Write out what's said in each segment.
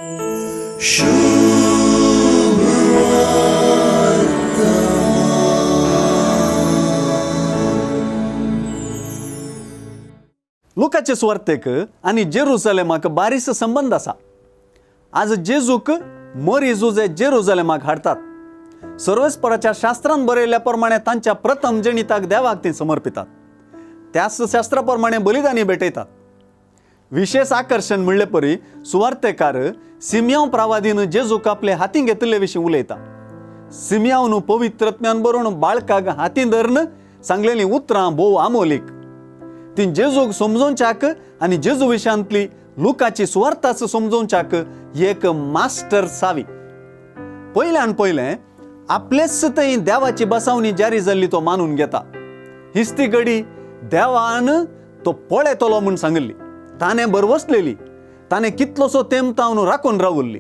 लुकाचे सुवार्तेक आनी जेरुसलेमाक बारीस संबंद आसा. आज जेजूक मोरी जुजे जेरुजलेमाक हाडतात. सर्वेस्पराच्या शास्त्रान बरयल्ल्या प्रमाणे तांच्या प्रथम जनिताक देवाक ती समर्पितात. त्याच शास्त्रा प्रमाणे बलिदानी भेटयतात. विशेष आकर्शण म्हणले परी सुवार्तेकार सिमयांव प्रावादीन जेजूक आपले हातीं घेतिल्ले विशीं उलयता. सिमयांवन पवित्रत्म्यान बरोवन बाळकाक हातीं धरून सांगलेलीं उतरां भोव आमोलीक. ती जेजूक समजोवच्याक आनी जेजू विशयांतली लुकाची सुवार्थाच समजोवच्याक एक मास्टर सावी. पयल्यान पयलें आपलेच थंय देवाची बसावणी जारी जाल्ली तो मानून घेता. हीच ती घडी देवान तो पळयतलो म्हूण सांगिल्ली. ताणें बरवसलेली, ताणें कितलोसो तेंप तावन राखून रावल्ली.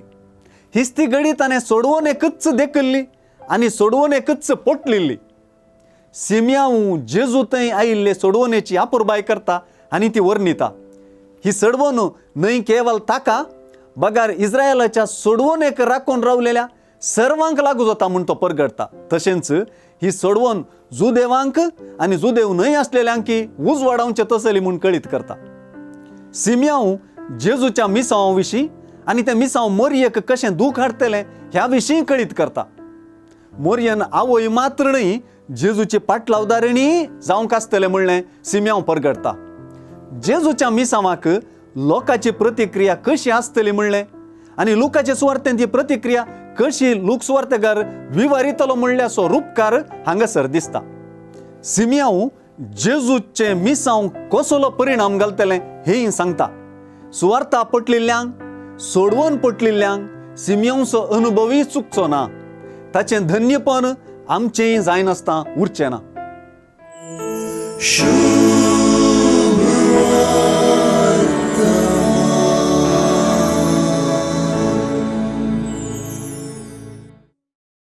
हीच ती घडी ताणें सोडवून एकच देखिल्ली आनी सोडवून एकच पोटलिल्ली. सिमयांव जेजू थंय आयिल्ले सोडवणेची अपुरबाय करता आनी ती वर्णिता. ही सोडवण न्हय केवल ताका बगार इस्रायलाच्या सोडवणेक राखून रावलेल्या सर्वांक लागू जाता म्हूण तो परगडटा. तशेंच ही सोडवण जुदेवांक आनी जुदेव न्हय आसलेल्यांकी उजवाडावचे तसली म्हूण कळीत करता. सिमयांव जेजूच्या मिसांवा विशीं आनी तें मिसांव मोरयेक कशें दूख हाडटलें ह्या विशीं कळीत करता. मोरयेन आवय मात्र न्हय जेजूची पाटलावदारणी जावंक आसतलें म्हणलें सिमयांव परगडटा. जेजूच्या मिसांवाक लोकांची प्रतिक्रिया कशी आसतली म्हणलें आनी लुकाचे सुवार्तेन ती प्रतिक्रिया कशी लूक सुवार्तेकार विवारितलो म्हणल्याचो रुपकार हांगासर दिसता. सिमयांव जेजूचे मिसांव कसलो परिणाम घालतलें हेंय सांगता. सुवार्ता पटलिल्ल्यांक, सोडवण पटलिल्ल्यांक सिमयांवचो अनुभवूय चुकचो ना. ताचें धन्यपण आमचेंय जायनासतना उरचें ना.